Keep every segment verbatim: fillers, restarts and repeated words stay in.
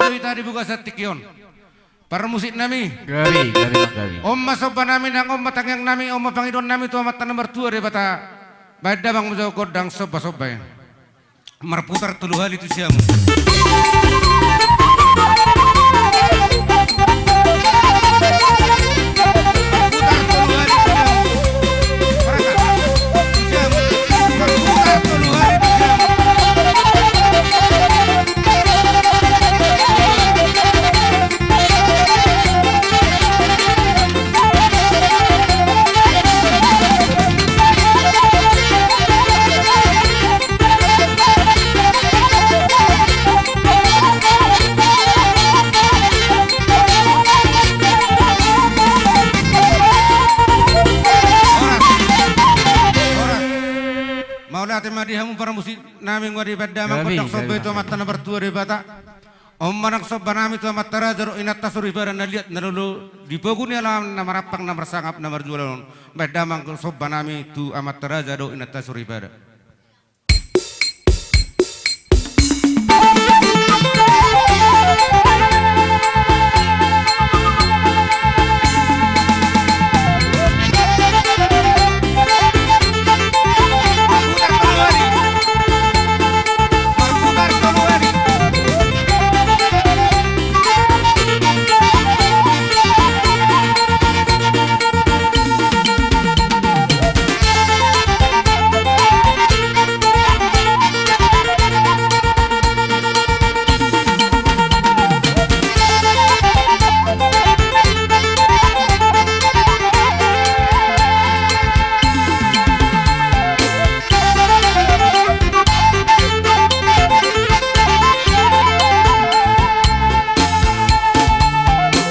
Hita di bagasan tingki on. Parmusik nami. Gabe, gabe, gabe. On ma somba nami, nang on ma tangiang nami, on ma pangidoan nami tu Amanta na martua Debata. Baen damang ma jo gondang somba-somba i. Marputar tolu hali tu siamun. Marputar tolu hali tu siamun. Marputar tolu hali tu siamun. Mauliate ma di hamu parmusik nami, nunga dibaen damang gondang somba i tu Amanta na martua Debata. On ma nang somba nami tu amanta raja dohot inanta soripada na liat na lolo di pogu ni alaman na marampang na marsangap na marjual on. Baen damang somba nami tu amanta raja dohot inanta soripada.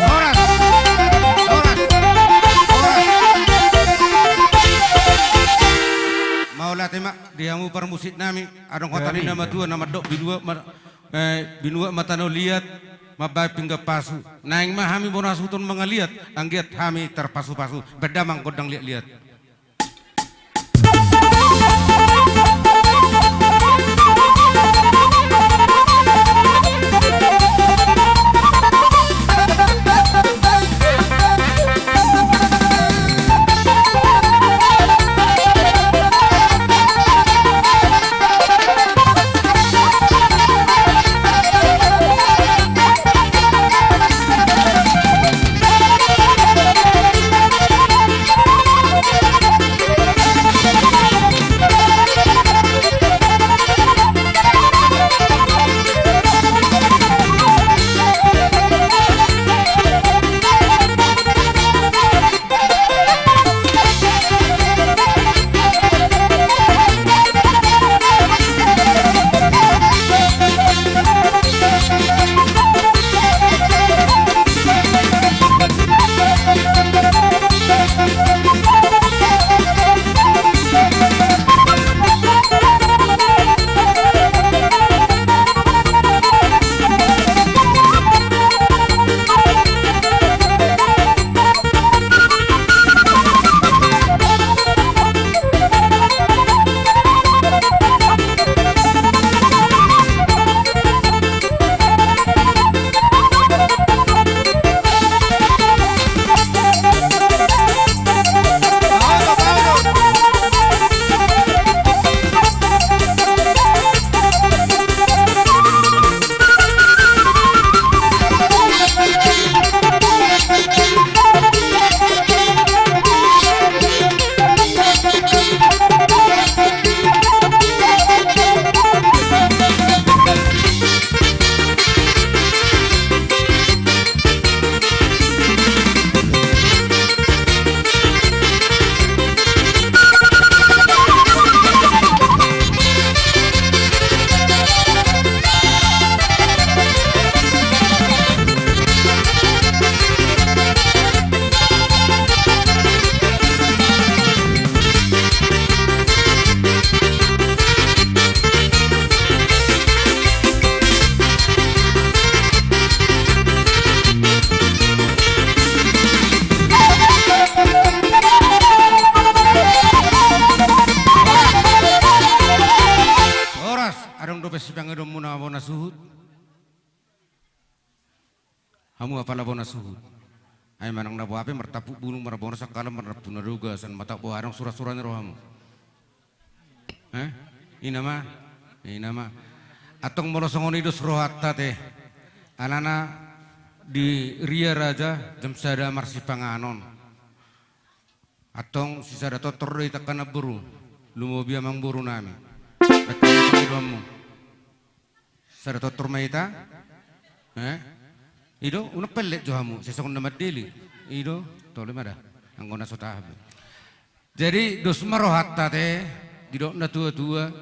Horas. Horas. Horas. Mauliate ma di hamu parmusik nami, adong hata ni na matua na mandok binuat ma, eh, binuat ma tano liat, mambahen pinggan pasu. Naeng ma hami bona suhut on mangaliat, anggiat hami tarpasu-pasu. Baen damang gondang liat-liat. Hamu apala bona suhut. Ai manang na boha pe martampuk bulung, marbonar sangkalan, marnampuna dogasan, mata boha adong sura-sura ni rohamu. Eh? Ina ma. Ina ma. Antong molo songon i dos rohanta te. Alana di ria raja jam sada marsipanganon. Antong sisada tortor do hita angka namboru. Lumobi amangboru nami. Baen hami pangidoanmu. Sada tortor ma hita. Eh? I do, unang pellet jo hamu, sai songon na mandele. I do, tole ma da. Anggo na so tahan. Jadi, dos ma rohanta te, didok na tua-tua,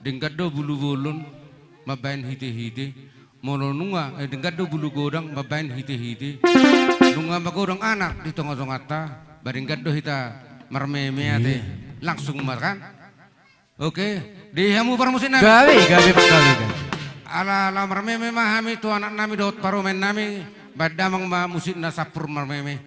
denggan do bulu bolon, mambaen hite-hite. Molo nunga, eh, denggan do bulu godang, mambaen hite-hite. Nunga magodang anak di tonga-tonganta, ba denggan do hita marmeme ate. Iya. Langsung ma kan? Oke, di hamu parmusik nami. Gabe, gabe, gabe, gabe. Ala, ala marmeme ma hami tu anak nami dohot parumaen nami, baen damang ma musik na sampur marmeme.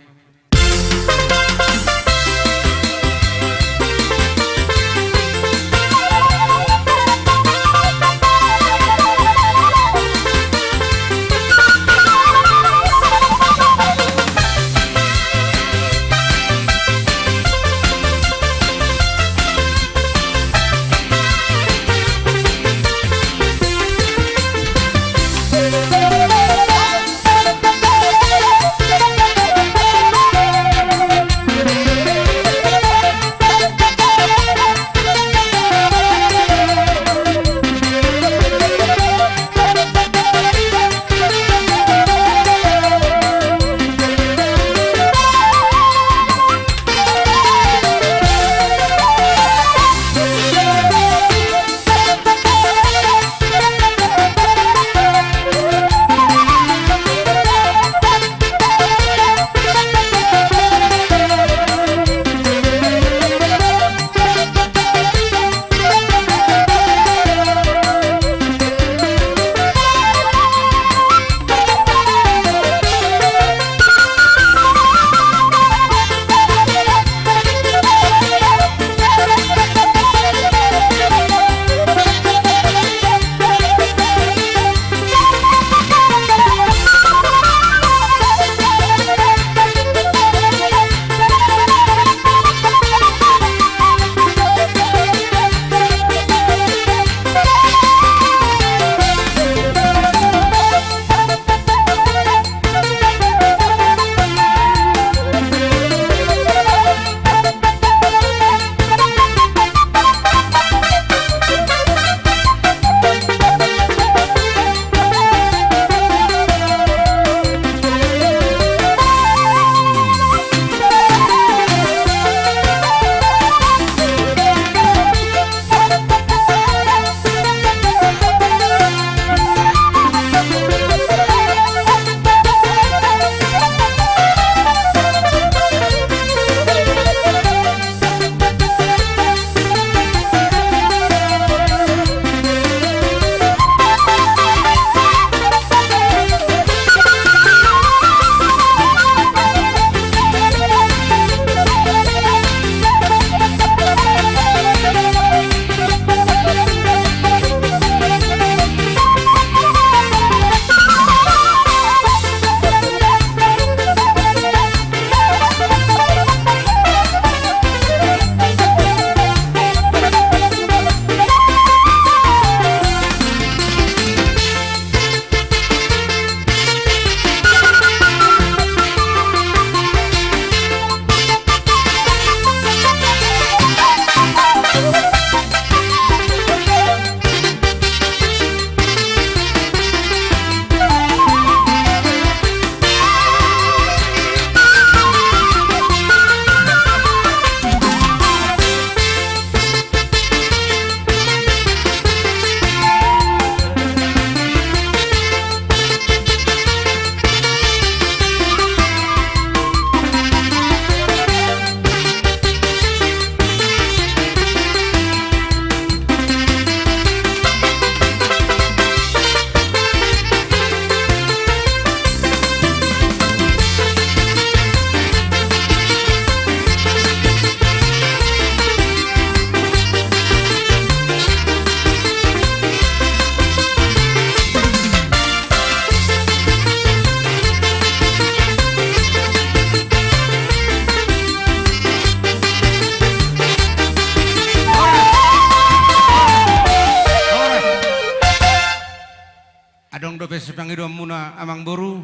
Sipangidoanmuna amangboru,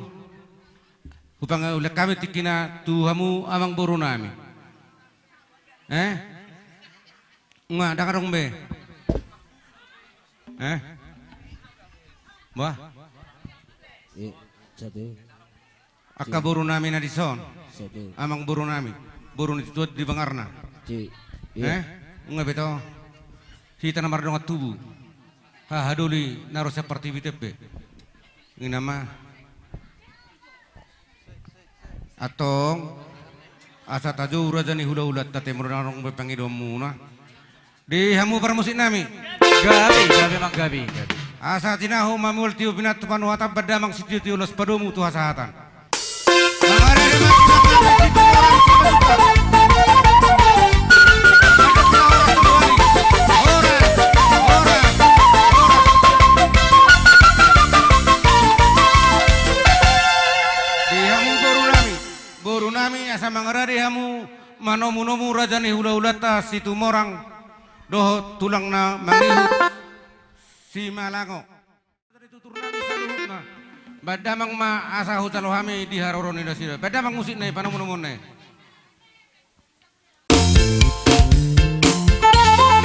hupangido hami tingkina tu hamu amangborunami. Eh? Nga, ndang adong be. Eh? Bah? Eh, satu. Angka borunami na dison. Satu. Amangborunami. Boru ni tuan di bangarna. Ci. Eh? Iya. Nga be to. Hita na mardongan tubu. Hahadoli na ro sian partingkian be. Inna ma. Antong, asa tajou raja ni hulahulanta, te molo ndang adong be pangidoanmuna. Di hamu parmusiknami. Gabe, gabe, manggabe, gabe. Asa tinahu mamual tio pinantu panuhatan, baen damang sitio-tio, las padomu tu hasahatan. Di hamu borunami, borunami, asa mangarade hamu manomu-nomu raja ni hulahulanta Situmorang dohot tulangna mangihut Simalango. Di tuturnami saluhutna. Baen damang ma asa hujalo hami di haroro ni nasida. Baen damang musikna i, panomu-nomuna i.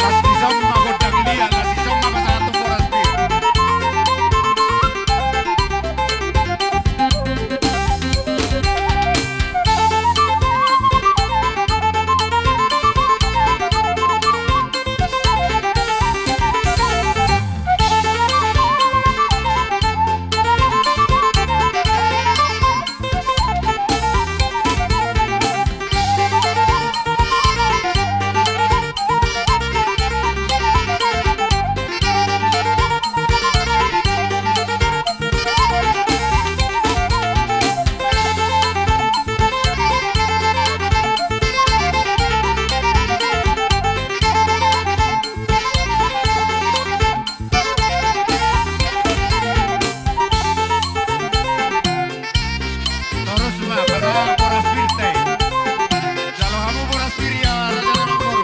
Las dison ma gondang liat, las dison ma pasahat tu boras pir. Torus ma, pasahat boras pir te. Jalo hamu boras pir ia, raja ni amangboru.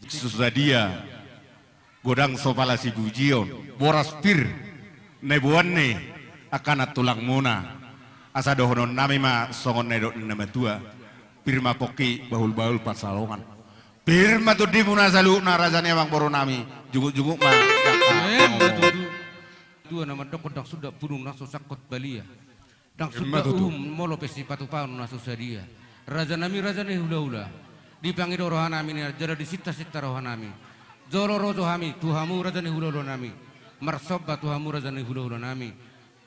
Susadia godang so pala sipujion, boras pir na niboan ni angka na tulangmuna. Asa dohononnami ma songon na nidok ni na matua: Pir ma pongki, bahul-bahul pansalongan. Pir ma tondimuna saluhutna, raja ni amangborunami. Jungkut-jungkut ma. Emma tutu. Tua na mandok, ndang suda pudung na so sangkot balia. Ndang suda uhum molo pe sipatupaon na so sadia. Rajanami, raja ni hulahula, dipangido rohanami nian jala disinta-sinta rohanami. Jolo rojo hami tu hamu, raja ni hulahulanami. Marsomba tu hamu, raja ni hulahulanami.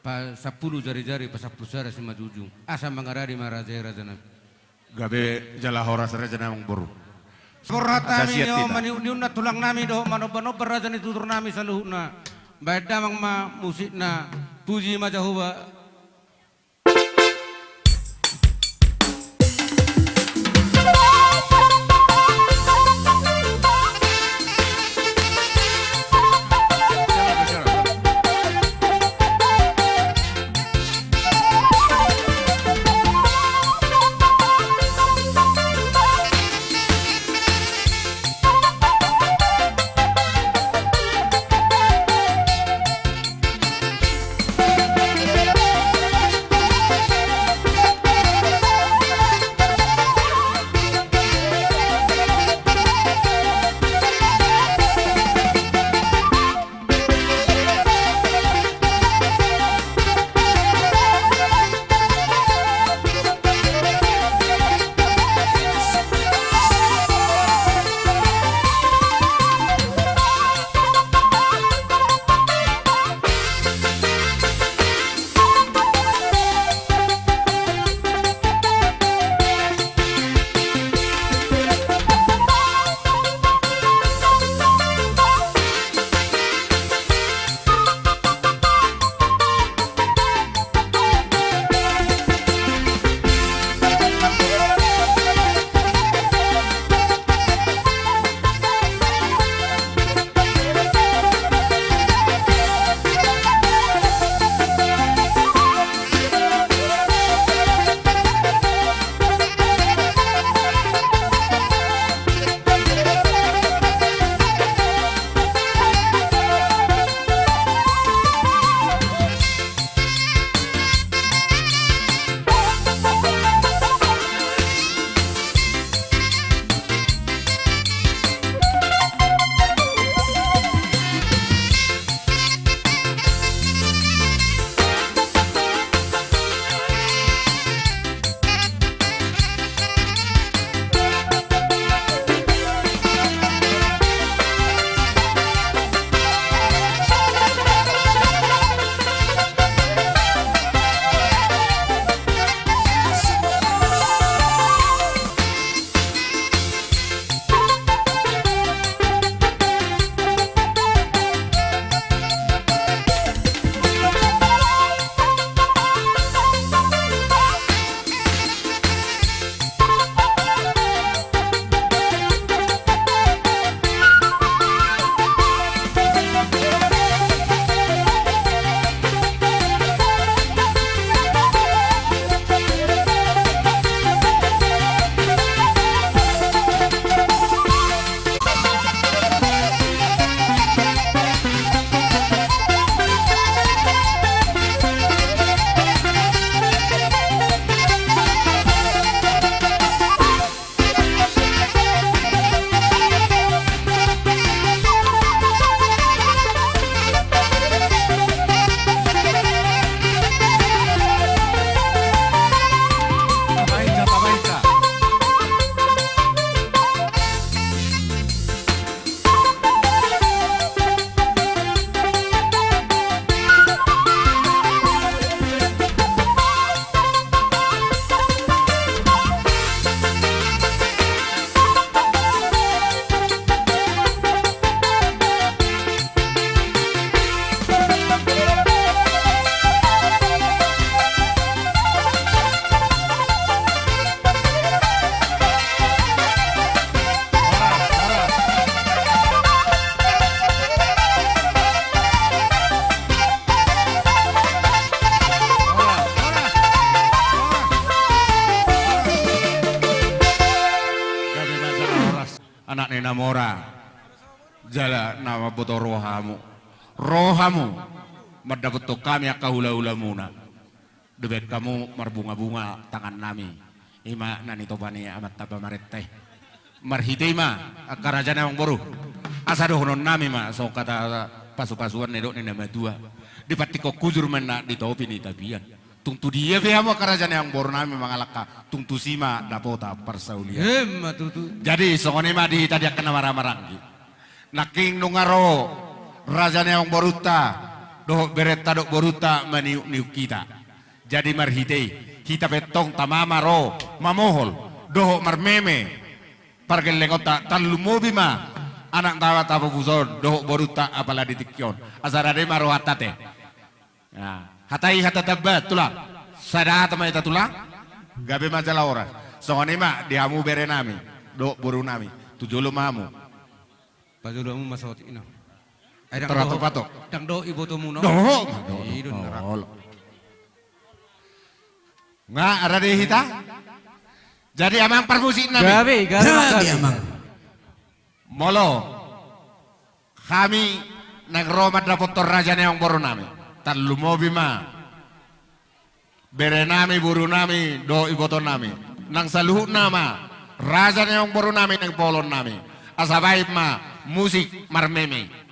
Pasampulu jari-jari, pasampulu sada simanjujung. Asa mangarade ma raja i, rajanami. Gabe jala horas, raja ni amangboru. Borhat hami nion, manihut-nihut na tulangnami dohot manomba-nomba raja ni tuturnami saluhutna. Baen damang ma musikna. Puji ma Jahowa. Anak ni na mora. Jala na mamboto rohamu. Rohamu. Mandapothon hami angka hulahulamuna. Dibaen hamu marbungabunga tangannami. I ma na nitopa ni amanta pamarenta i. Marhite i ma angka raja ni amangboru. Asa dohononnami ma songon hata pasupasuan na nidok ni na matua. Di pantikhon hujur ma inna di topi ni tapian. Tung tu dia pe hamu angka raja ni amangborunami mangalangka, tung tusi ma dapotan parsaulian. Emma tutu. Jadi songon i ma di hita di angka na marhahamaranggi. Nangkin nunga ro raja ni amangborunta dohot berenta dohot borunta maniukniuk hita. Jadi marhite i hita pe antong tama ma ro mamohol dohot marmeme pargellengonta, tarlumobi ma Anak tawa tapapuson dohot borunta apala di tingki on. Asa rade ma rohanta te. Ya, hata i hata tamba tulang. Sada hata ma hita tulang. Gabe ma jala horas. Songon i ma di hamu bere nami dohot boru nami. Tu jolo ma hamu. Pajolo hamu ma saotik, inang. Ai ndang dohot, patok. Ndang dohot ibotomu, no? Dohot, dohot. Nga rade hita. Jadi amang parmusik nami. Gabe, gabe, gabe, amang. Molo hami naeng ro mandapothon raja ni amang boru nami, tarlumobi ma bere nami, boru nami dohot iboto nami, nang saluhutna ma raja ni amang boru nami nang bolon nami. Asa baen ma musik marmeme.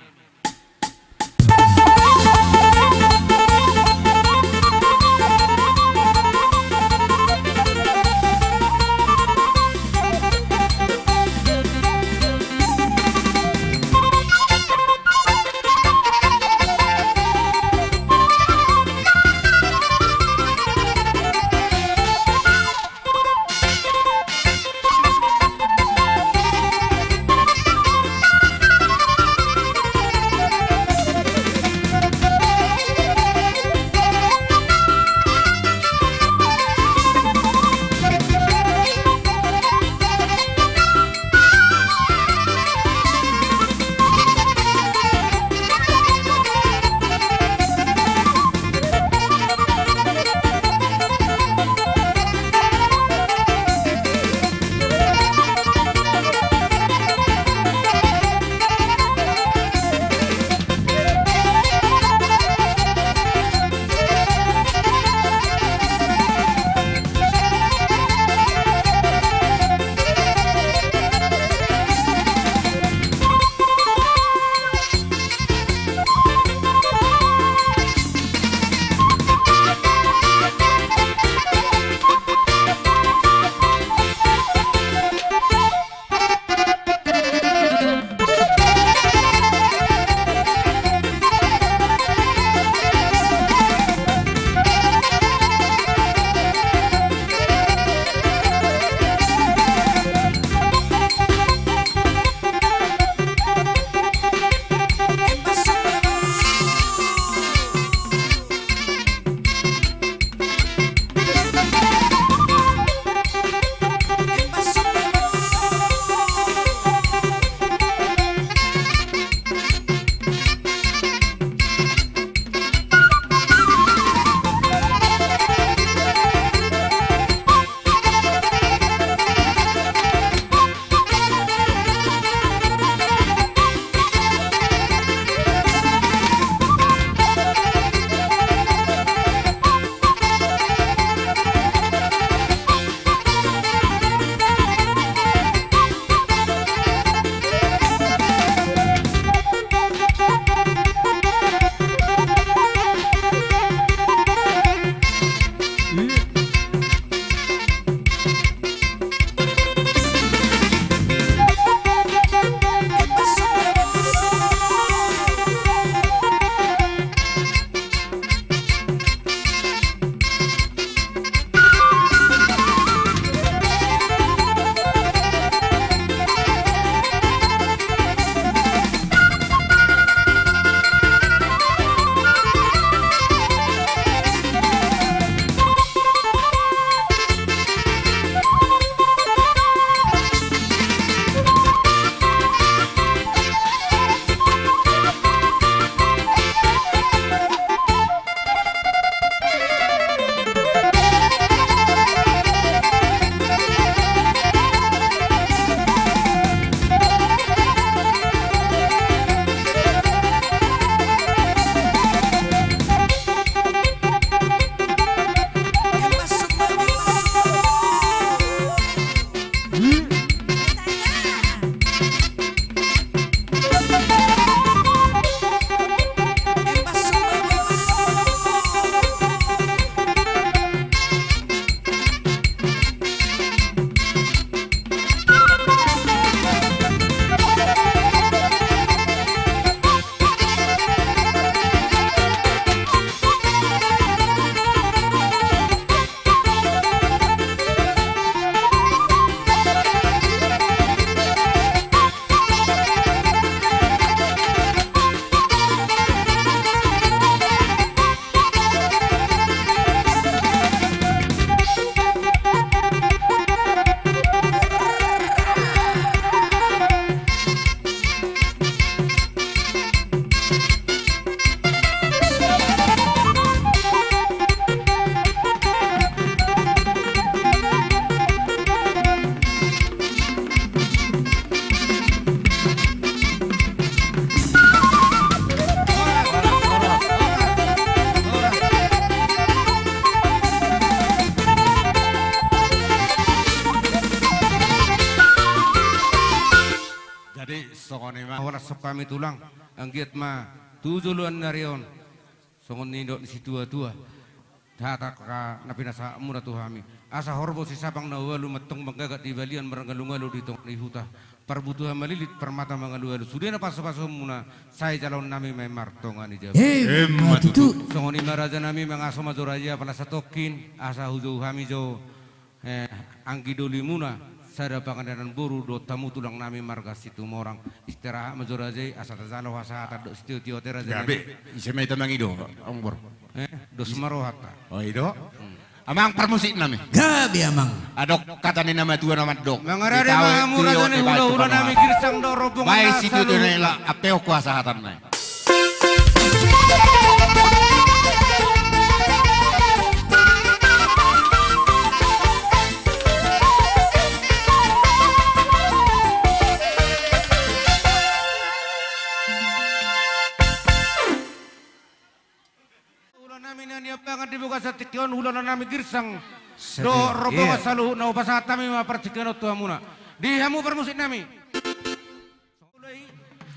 Songon i ma. Holan songon hami tulang, anggiat ma tu joloan ni ari on songon nidok ni situatua, hata na pinasahatmuna tu hami, asa horbo sisabang na ualu, mantong manggagat di balian, marngalungalu di tonga ni huta, parbutuhan malilit, parmata mangalualu, sude na pasupasumuna, sai jaloonnami ma i martonga ni jabu. Emma tutu. Songon i ma rajanami, mangaso ma jo raja i, apala satongkin asa hujou hami jo, eh, anggi dolimuna, sada pangadean boru dohot hamu tulangnami marga Situmorang. Istirahat ma jo raja i, asa tajalo hasahatan dohot sitiotio ate rajanami. Gabe, ise ma hita mangido, Ombor? Eh, dos ma rohanta. O, i do. Amang parmusiknami. Gabe, Amang. Adong hata ni na matua na mandok. Mangarade ma hamu raja ni hulahulanami Girsang dohot rombongan na saluhutna. Baen sitiotio na i, laos ampe on hasahatanna i. Hulanami na niambangan di bagasan tingki on, hulahulanami Girsang dohot rombongan saluhutna, hupasahat hami ma partingkian on tu hamuna. Di hamu parmusiknami.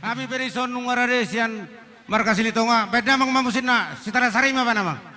Hami pe dison nunga rade sian marga Silitonga. Baen damang ma musikna, Sitana Sari ma baen damang.